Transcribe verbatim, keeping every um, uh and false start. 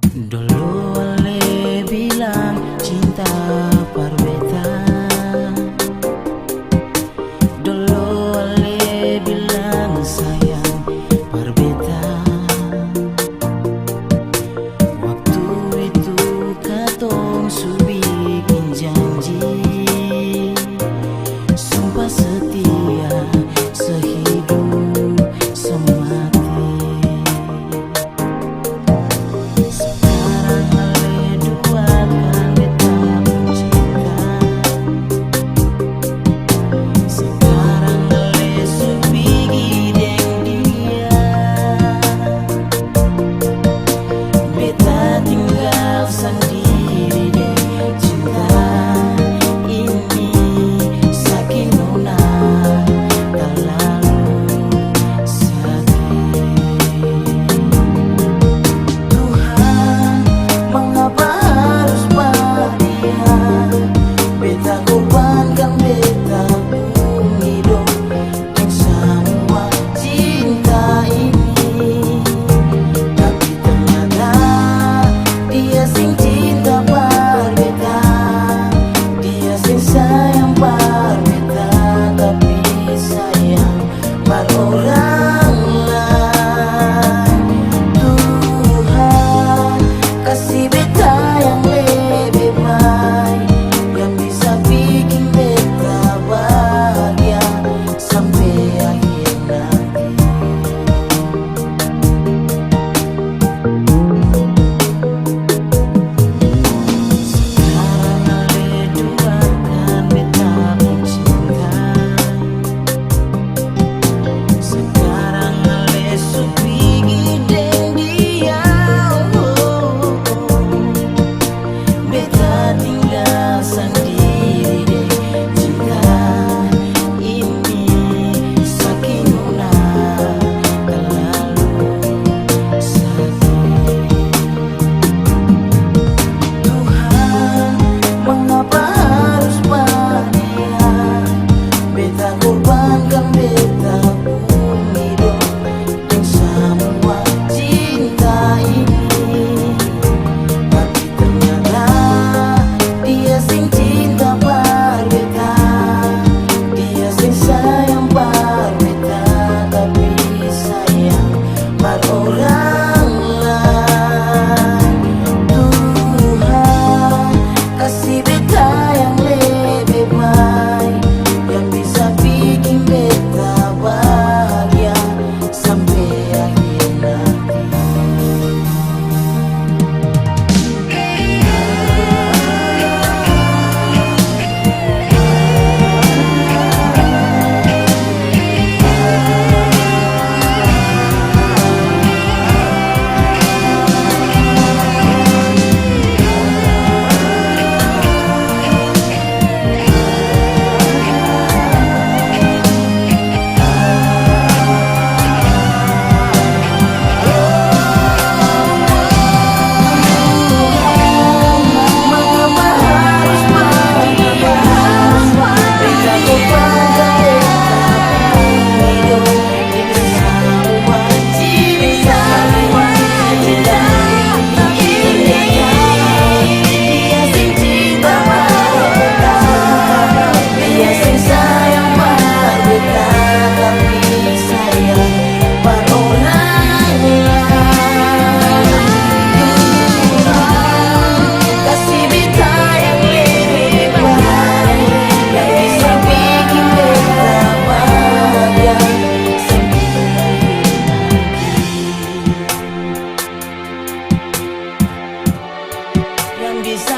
Dolo ale bilang cinta par beta, dolo ale bilang sayang par beta. Waktu itu katong su biking janji, sumpah setia sehidup semati. Sekarang ale duakan beta pung cinta. Sekarang ale su pigi deng dia. Beta tinggal sandiri deng cinta ini, saki nona talalu saki. Tuhan, mangapa harus pa dia? Beta korbankan beta pung hidop deng samua cinta ini. Tapi ternyata dia seng cinta par beta, dia seng sayang par beta, tapi sayang par orang lain. Tuhan, kasi beta yang lebe bae, yang bisa biking beta bahagia sampe akhir nanti. Sekarang ale duakan beta pung cinta. Sekarang ale su pigi deng dia, oh. Beta tinggal sandiri deng cinta ini, saki nona talalu saki. Tuhan, mangapa harus pa dia? Beta korbankan beta pung hidop deng samua cinta ini. Tapi ternyata dia seng cinta par beta, dia seng sayang par beta, tapi sayang par orang lain. Tuhan, kasi beta yang lebe bae, yang bisa biking beta bahagia sampe akhir nanti. Yang bisa